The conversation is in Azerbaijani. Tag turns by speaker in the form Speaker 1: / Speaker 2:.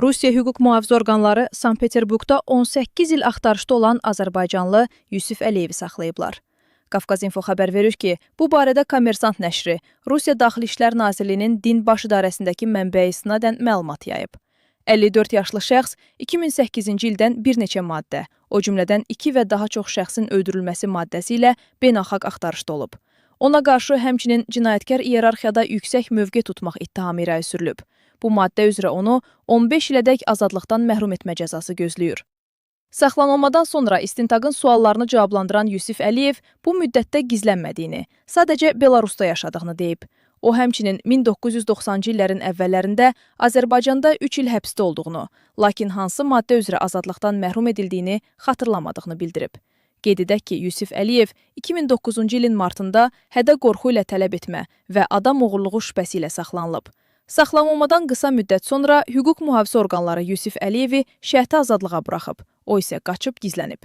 Speaker 1: Rusiya hüquq mühafizə orqanları Sankt-Peterburqda 18 il axtarışda olan azərbaycanlı Yusif Əliyevi saxlayıblar. Qafqaz İnfo xəbər verir ki, bu barədə Kommersant nəşri Rusiya Daxili İşlər Nazirliyinin Din Baş İdarəsindəki mənbəyə istinadən məlumat yayıb. 54 yaşlı şəxs 2008-ci ildən bir neçə maddə, o cümlədən 2 və daha çox şəxsin öldürülməsi maddəsi ilə beynəlxalq axtarışda olub. Ona qarşı həmçinin cinayətkar iyerarxiyada yüksək mövqe tutmaq ittihamı irəli sürülüb. Bu maddə üzrə onu 15 ilədək azadlıqdan məhrum etmə cəzası gözləyir. Saxlanılmadan sonra istintaqın suallarını cavablandıran Yusif Əliyev bu müddətdə gizlənmədiyini, sadəcə Belarusda yaşadığını deyib. O həmçinin 1990-cı illərin əvvəllərində Azərbaycanda 3 il həbsdə olduğunu, lakin hansı maddə üzrə azadlıqdan məhrum edildiyini xatırlamadığını bildirib. Qeyd edək ki, Yusif Əliyev 2009-cu ilin martında hədə qorxu ilə tələb etmə və adam oğurluğu şübhəsi ilə saxlanılıb. Saxlanılmadan qısa müddət sonra hüquq mühafizə orqanları Yusif Əliyevi şərti azadlığa buraxıb. O isə qaçıb gizlənib.